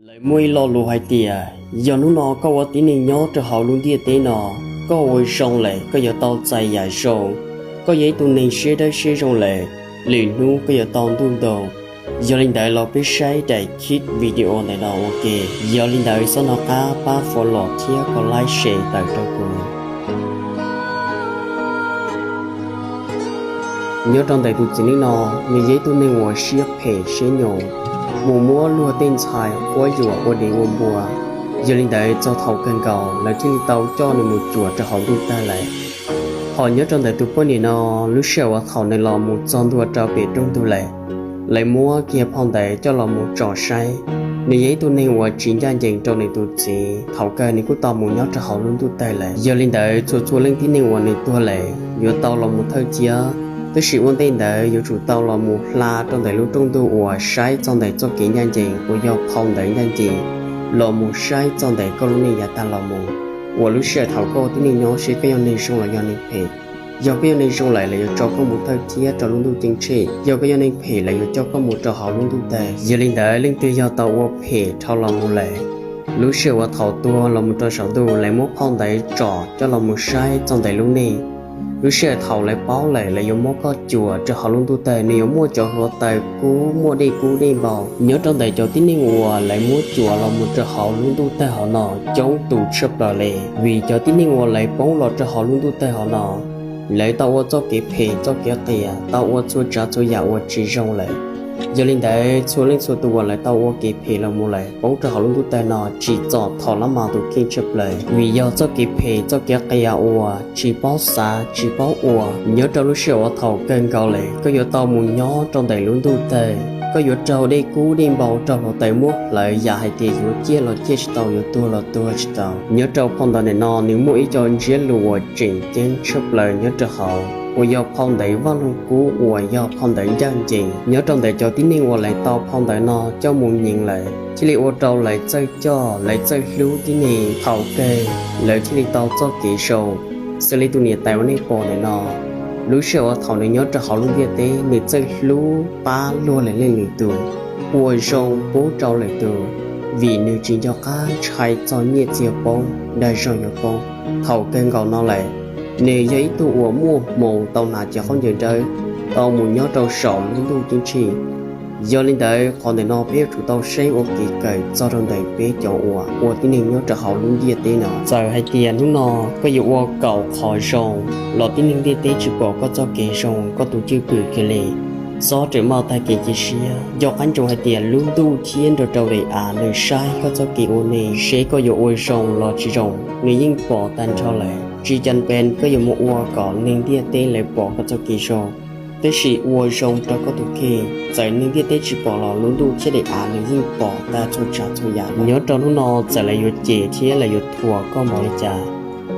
Lawv muaj ib lo lus hais tias, yog hnub no koj ua tib neeg nyob rau hauv lub ntiaj teb no, koj ua zoo lawm koj yuav tau txais yam zoo. Koj yog ib tug neeg siab dawb siab zoo lawm, lwm hnub koj yuav tau ntuj ntoo. Yog li ntawd los peb saib daim clip video ntawm no ua ke. Yog li ntawd xob nov qab pab follow thiab kos like share tawm rau kuv. Nyob rau ntawm tus txiv neej no, nws yog ib tug neeg uas siab phem siab nyoos, mus muab luag tej ntxhais quab yuam ua dev ua npua. Yog li ntawd txog thaum kawg nkaus lawv thiaj li tau coj nws mus cuam rau hauv ntuj tawg lawm. Hos nyob rau ntawm tus poj niam no, lub sij hawm uas thaum nws los mus txog ntua rau pem rooj ntug lawm, lawv muab kiag phau ntawv coj los mus tsom saib. Nws yog ib tug neeg uas tsis ncaj ncees rau nws tus txiv, thaum kawg nws kuj tau mus nyob rau hauv lub ntuj tawg lawm. Yog li ntawd txhua txhua leej tib neeg uas nws tuag lawm yuav tau los mus thawj thiab, tab sis ua ntej ntawd yuav tsum tau los mus hla rau ntawm lub rooj ntug uas saib txog ntawm txoj kev ncaj ncees uas yog phau ntawv ncaj ncees los mus saib txog ntawm koj lub neej yav tag los mus, uas lub sij hawm thaum koj ua tib neeg nyob seb koj yog neeg zoo los yog neeg phem. Yog koj yog neeg zoo lawm, lawv yuav tso koj mus thawj thiab rau lub ntuj ceeb tsheej. Yog koj yog neeg phem, lawv yuav coj koj mus rau hauv lub ntuj tawg. Yog li ntawd leej twg yog tau ua phem dhau los mus lawm, lub sij hawm uas thaum tuag los mus rau saum ntuj, lawv muab phau ntawv tsom coj los mus saib txog ntawm lub neej. Lub sij hawm thaum lawv paub lawm, lawv yuav muab koj cuam rau hauv lub ntuj tawg. Nws yuav muaj cov hluav taws kub, muaj dej kub dej npau. Nyob rau ntawm cov tib neeg uas lawv muab cuam los mus rau hauv lub ntuj tawg hauv no coob tus tshaj plaws li, vim cov tib neeg uas lawv poob los rau hauv lub ntuj tawg hauv no, lawv tau ua txoj kev phem txoj kev qias, tau ua txhua tsav txhua yam uas tsis zoo lawm. Yog li ntawd txhua leej txhua tus uas lawv tau ua kev phem los mus lawm poob rau hauv lub ntuj tawg no tsim txom thaum lab mas tus kheej tshaj plaws, vim yog txoj kev phem txoj kev qias uas tsis paub xav tsis paub ua. Nyob rau lub sij hawm uas thaum kawg nkaus lawm, koj yuav tau mus nyob rau ntawm lub ntuj tawg, koj yuav raug dej kub dej npau, raug hluav taws muab hlawv, yam hais tias yuav ciaj los ciaj tsis tau, yuav tuag los tuag tsis tau. Nyob rau phau ntawv ntawm no nws muaj ib co ntsiab lus uas tseem ceeb tshaj plaws nyob rau hauv, uas yog phau ntawv Vaj Loog Kub, uas yog phau ntawv ncaj ncees. Nyob rau ntawm cov tib neeg uas lawv tau phau ntawv no coj mus nyeem lawm, thiaj li ua rau lawv txawj coj, lawv txawj hlub tib neeg, thaum kawg lawv thiaj li tau txoj kev zoo. Xws li tus niam tais uas nej pom ntawm no, lub sij hawm uas thaum nws nyob rau hauv lub ntiaj teb, nws txawj hlub pab luag lwm leej lwm tus, ua zoo pub rau lwm tus, vim nws tsis nco qab ntshai txog nyiaj txiag poob, dag zog yuav poob. Thaum kawg nkaus no lawm, nws yog ib tug uas muaj hmoo tau hnav cov khaub ncaws dawb, tau mus nyob rau saum lub ntuj ceeb tsheej. Yog li ntawd qhov ntawm no peb yuav tsum tau saib ua kev kawm txog rau ntawm peb cov uas ua tib neeg nyob rau hauv lub ntiaj teb no. Txawm hais tias hnub no koj yuav ua kaum qhov zoo los tib neeg ntiaj teb tsis pom koj txoj kev zoo, koj tus cwj pwm kiag li, xob rawm maj tag kev cia siab. Nco qab ntsoov hais tias lub ntuj thiab nrog rau daim av nws saib koj txoj kev ua neeg, seb koj yuav ua zoo los tsis zoo, nws yeej pom tag nrho lawm. Tsis cas pes koj yuav mus ua kom neeg ntiaj teb lawv pom koj txoj kev zoo, tab sis ua zoo rau koj tus kheej, txawm neeg ntiaj teb tsis pom los lub ntuj thiab daim av nws yeej pom tag txhua tsav txhua yam. Nyob rau hnub no txawm lawv yuav cem thiab lawv yuav thuam koj npaum li cas,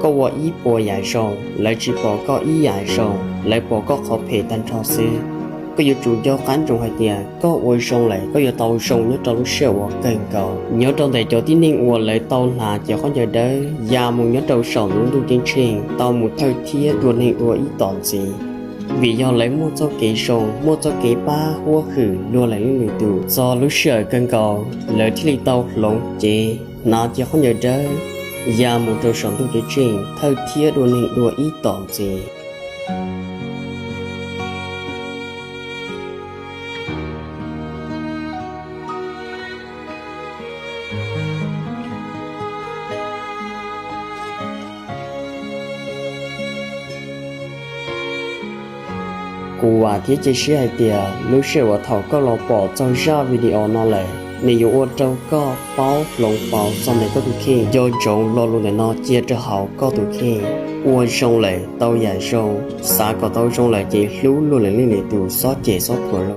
koj ua ib puas yam zoo lawv tsis pom koj ib yam zoo, lawv pom koj qhov phem tag nrho xwb. Koj yuav tsum nco qab ntsoov hais tias koj ua zoo lawm koj yuav tau zoo nyob rau lub sij hawm uas kawg nkaus. Nyob rau ntawm cov tib neeg uas lawv tau hnav cov khaub ncaws dawb ya mus nyob rau saum lub ntuj ceeb tsheej tau mus thawj thiab dua neeg dua ib tom ntxiv, vim yog lawv muaj txoj kev zoo, muaj txoj kev pab huab hwm luag lwm leej lwm tus. Txog lub sij hawm kawg nkaus lawv thiaj li tau hloov cev hnav cov khaub ncaws dawb ya mus rau saum ntuj ceeb tsheej thawj thiab dua neeg dua ib tom ntxiv. Kuv vam thiab cia siab hais tias lub sij hawm uas thaum koj los pom txog zaj video no lawm, nws yuav ua rau koj paub hloov pauv txog ntawm koj tus kheej. Nco ntsoov lo lus ntawm no cia rau hauv koj tus kheej: ua zoo lawm tau yam zoo, xav kom tau zoo lawm ces hlub luag lwm leej lwm tus, xob cem xob thuam.